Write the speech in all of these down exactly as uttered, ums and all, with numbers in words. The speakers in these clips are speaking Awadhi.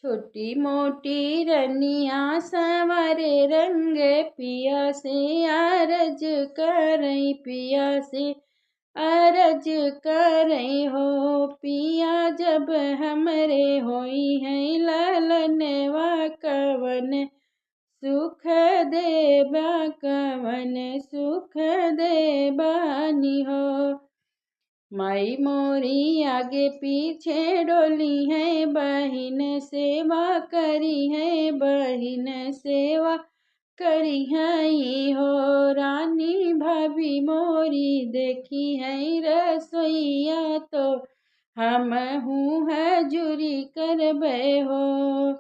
छोटी मोटी रनिया संवरे रंग पिया से अरज करई, पिया से अरज करई हो। पिया जब हमरे होइहैं ललनवा कवन सुख देबा, कवन सुख देबा नी हो। माई मोरी आगे पीछे डोलिहैं, बहिन सेवा करिहैं, बहिन सेवा करिहैं हो। रानी भाभी मोरी देखिहैं रसोइया तो हमहूँ हजूरी करबै हो।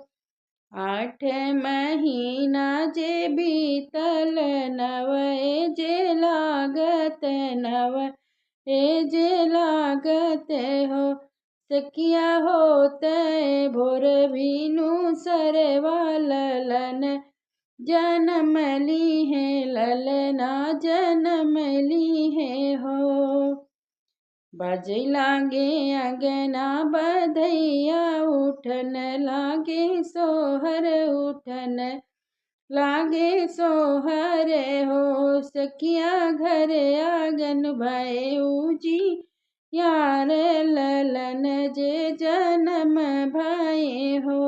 आठ महीना जे बीतल नवै जे लागत, नवै जे लागत हो। सखिया होतै भोर भिनु सरवा ललन जनम लिहैं, ललना जनम लिहैं हो। बजै लागे अंगना बधैया, उठन लागे सोहर, उठन लागे सोहर हो। सखिया घर आंगन भए उजियार, ललन जे जनम भए हो।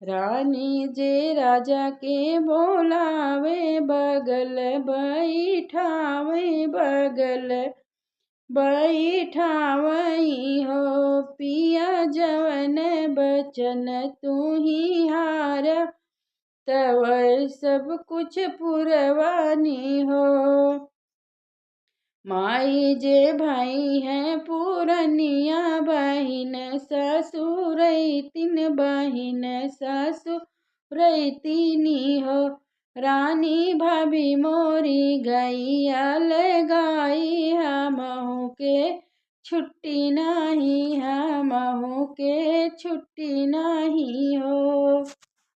रानी जे राजा के बोलावे, बगल बैठावे, बगल बैठावई हो। पिया जवन बचन तू ही हारा, तवै सब कुछ पुरवानी हो। माई जे भइहैं पुरनिया, बहिन ससुरैतिन, बहिन ससुरैतिनी हो। रानी भाभी मोरी गइया लगाई, हमहूँ के छुट्टी नाही, हमहूँ के छुट्टी नाही हो।